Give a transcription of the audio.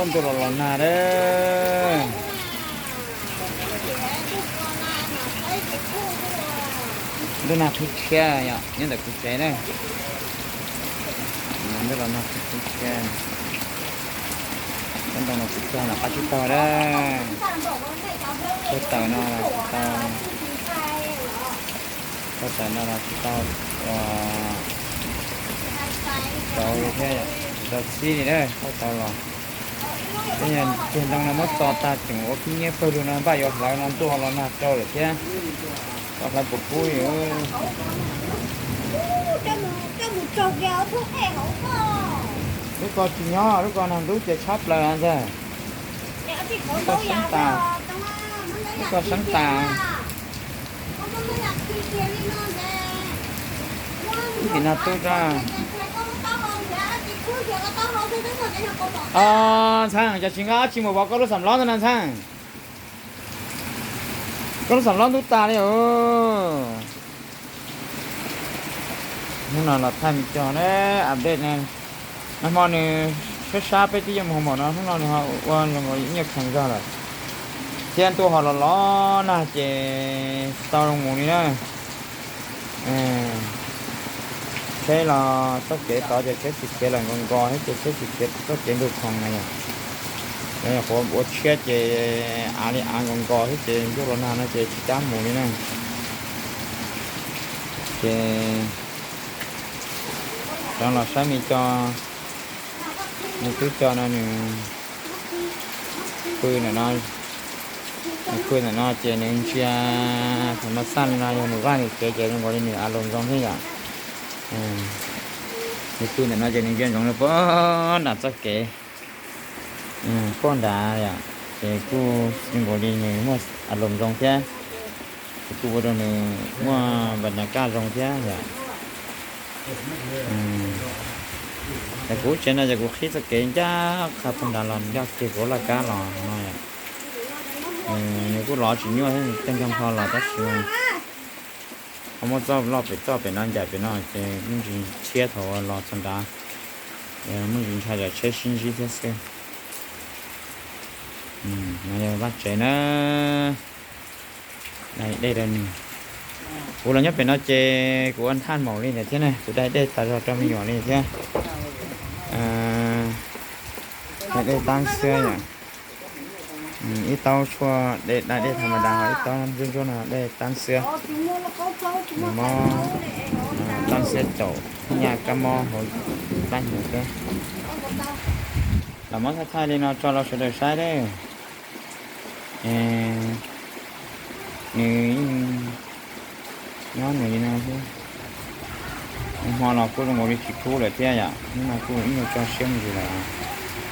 Ntuj los los nag lawm. Ntuj nag qhib tshiab yom, nyob ntawm kuv tsev na. Ntuj los nag qhib tshiab. Cov ntoo no kuv txog los pab tsis tau lawm. Txog tawm no los tsis tau. Txog tawm no los tsis tau, tau li thiab, tsis tau txhib li na, txog tau los. Tej yog ceg ntoo no muab txo tag tseem ua khib nyiab pawg lug no npaj yuav hlawv no ntuj los nag rau lawm thiab. Txo hlawv puas pub li. Lub ko tsis nyob, lub ko nag ntub ces tshab plaws ntag. Lub ko seeb tas, lub ko seeb tas. Ib tim no tub ra. Ntxhee, cov tsis nqa dab tsi mus vov koj lub xam lob ntawd na Ntxhee. Koj lub xam lob ntub tas li os. Hnub no los thaij me cov na, update na. Nag hmo nws sab sab peb twb yeej mus hoo maum no, hnub no nws ho ua zoo nkaus ib nyuag kheev zog lawm. Thiab ntuj ho los los nag ces tsis tau zoo mus li na. Tsheb los txoj kev tod ces tsheb tsis khiav lawm nkaus nkaus thiab ces tsheb tsis khiav txoj kev ntug khoom na yom. Yog nyuam qhuav ua tshiab ces av li av nkaus nkaus thiab ces ntuj los nag no ces tsis kam mus li na. Ces rov los saib me cov, nws twb cov no nws pw ntawm no, nws pw ntawm no ces nws ntsia thaum no xaj li no yog nws vaj nws tsev ces zoo nkaus li nws a loos zoo thiab yom. Nws pw ntawm no ces nws ntsia ntsoov rau puag nram txoj kev, puag nrad yom, ces kuj zoo nkaus li nws muaj a loos zoo thiab, ces kuj ua rau nws muaj npa nyas kaj zoo thiab yom. Ces kuv tsev no ces kuv qhib txoj kev ncaj qha puag nrad los ncaj kiag kuv laj kab los no. Nws kuj lov tsis nyuaj thiab, tej nkaug npho los tab sis ho muab txoj loj pem txoj pem no ncaim pem no ces me ntsis tshiab thaum los txog nrad, me ntsis ntshai tsam tsheb sib ntsib thiab xwb. No yog vaj tsev na. Dai dej rau nws. Kuv los nyob pem no ces kuv ua nthaj maum li ntawd thiab na, kuv dai dej tas zog rau me nyuam li thiab. Dai dej tab xwb yom. Ib taub tshuaj dai dej tha ma da, ho ib taub ntsuab ntsuab no dej tab xwb. Nws mob tab xwb caum nyaj kab mob hauv plab hnyuv xwb. Los muab thaij thaij li no tso rau sawv daws saib deb. Nws yeej nyob nws li no xwb. Hmo los kuj zoo nkaus li tsis kub lawm thiab yom, hnub no kuj ib nyuag tso siab me ntsis lawm.